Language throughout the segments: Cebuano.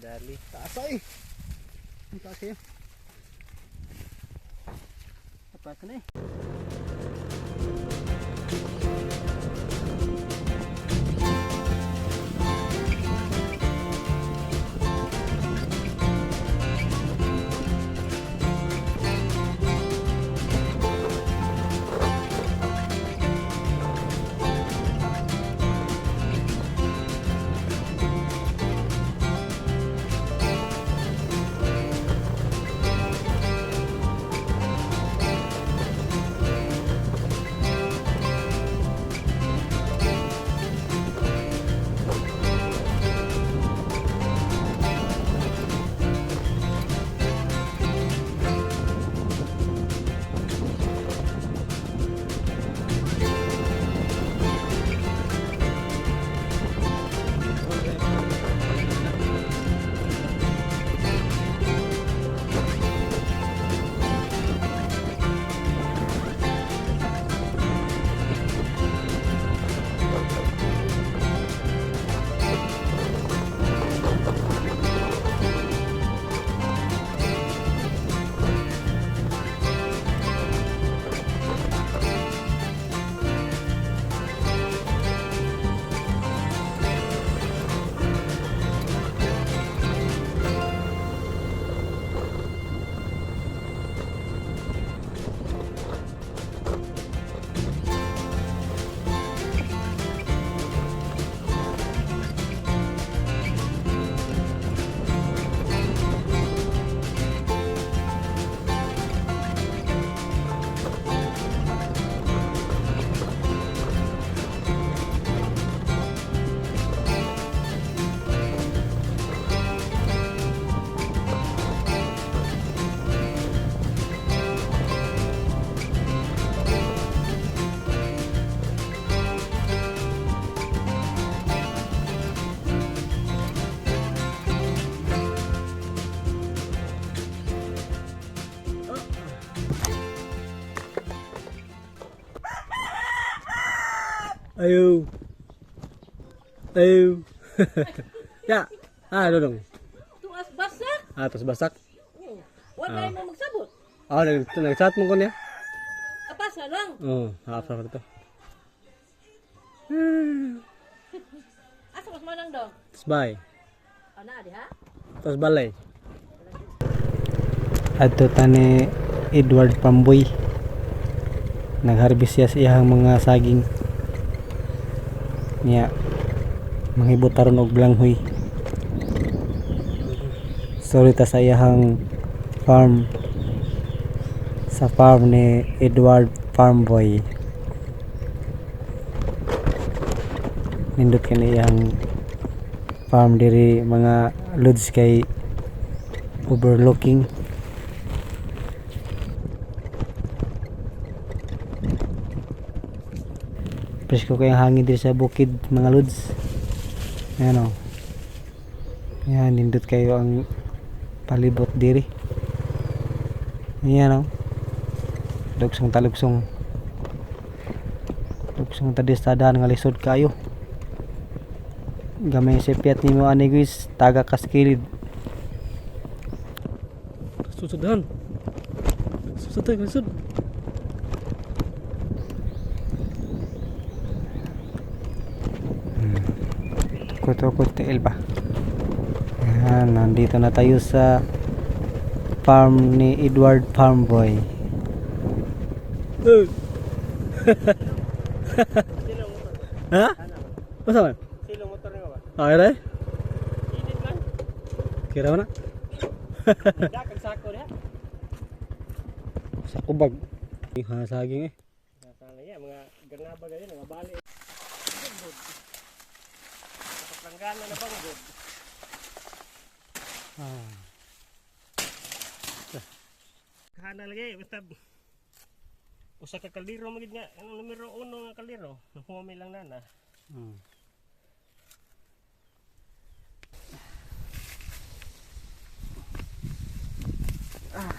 Dali. Taas ay. Ang taas kayo. Taas na eh. Ayo. Ayo. Ya. Ah, dodong. Tuas basak. Ah, terus basak. Wala mo magsabot. Ah, nag-chat mo ko niya. Apasa lang. Oh, apa ito. Asa mas manang dong? Terus bye. Ana di ha? Terus balay. Adto tani Edward Pamboy. Nagharvest siya sa iyang mga saging. Niya manghibot taron og blanghoy. Sorry ta sa iyang farm, sa farm ni Edward Farmboy. Nindot kini iyang farm diri, mga lods, kay overlooking. Presko kay ang hangin diri sa bukid, mga lods. Ayan o. Ayan, nindot kayo ang palibot diri. Ayan o. Lugsong talugsong. Lugsong tadistadahan nga lisod kayo. Gamay sa piat nimo ani guys, taga kaskilid. Susudan. Susudan, susud. Tukot-tukot tiil ba? Ayan, nandito na tayo sa farm ni Edward Farmboy. Ha? Masa man? Silo motor nimo ba? Ah, ere? Init man. Kira na. Dakag sako diha. Sa kubag. Ha, saging eh. Sana ya mga ganaba ganyan, mga bali. Good. Kapalanggana na bang good. Ah. Kana lagi basta usa ka kaldero magid nga ang numero uno nga kaldero. Huwami lang nana. Ah.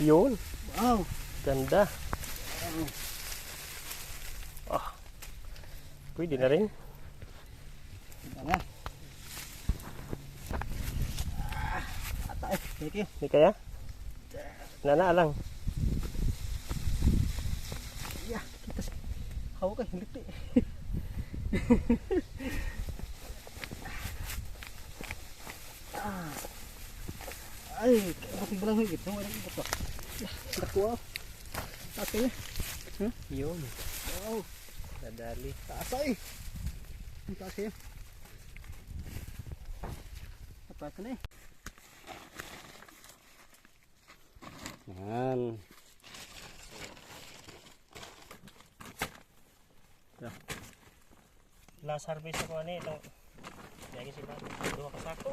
Yun, Wow. ganda. Ah. Pwede na rin. Diba na. Thank you. Di kaya? Nana lang. Ya, kita sa. Hawak kay liti. Ah. Ay, bakit ba lang higit? Wala ko pa. Ya, dako ah. Taas kayo. Yun. Wow, Nadali. taas ay. Ang taas kayo. Taas na eh. Yan. Last harvest ako ani itong lagi sila duha ka sako.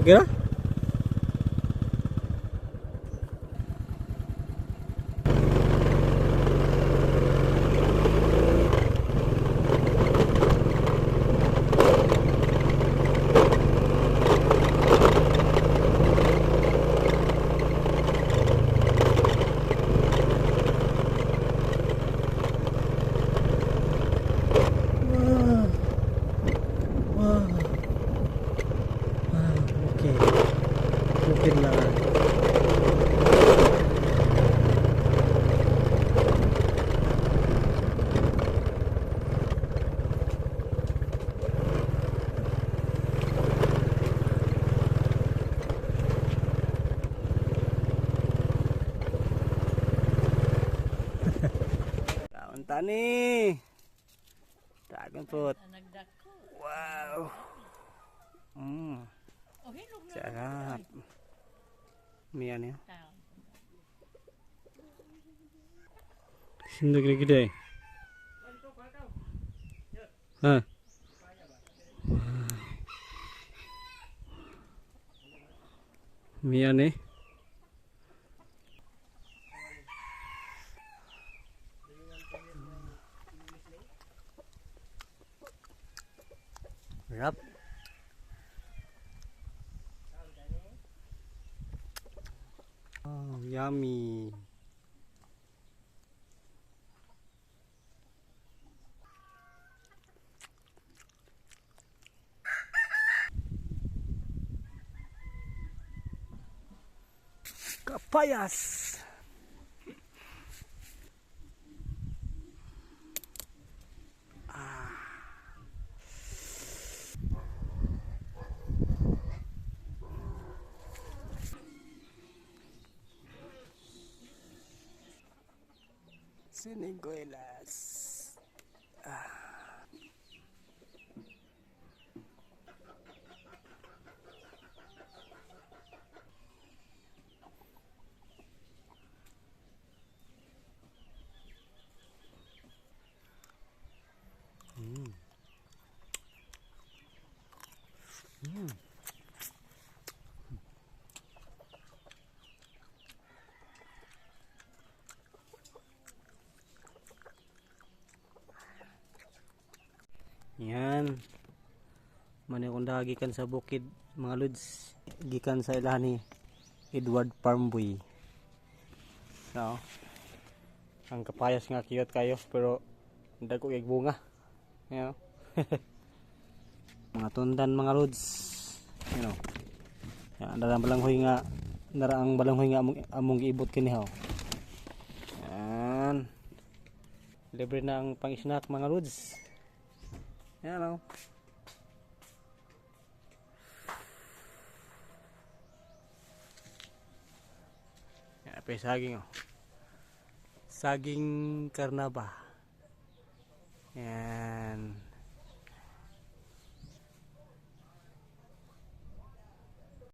Okay na? Wow. Wow. Ah, okay. Bukid lang. Kaon tani. Dragon fruit. Nagdako. Wow. Oh, hinog na. Sarap. May ano yan? Taon. Sindog na gid eh. Ha? May ano eh. Sarap. Oh, yummy. Kapayas. Ah. Siniguelas. Yan. Mani akong gikan sa bukid mga lods. Gikan sa ilahan ni Edward Farmboy. No. Ang kapayas nga cute kayo pero dagko kay bunga. Yan. Oh. Mga tundan mga lods. You know. Yan, nara ang balanghoy nga nara ang balanghoy nga among giibot kini ha. Yan. Libre na ang pang-snack mga lods. Yan o. Yan, apay saging o. Saging karnaba. Yan.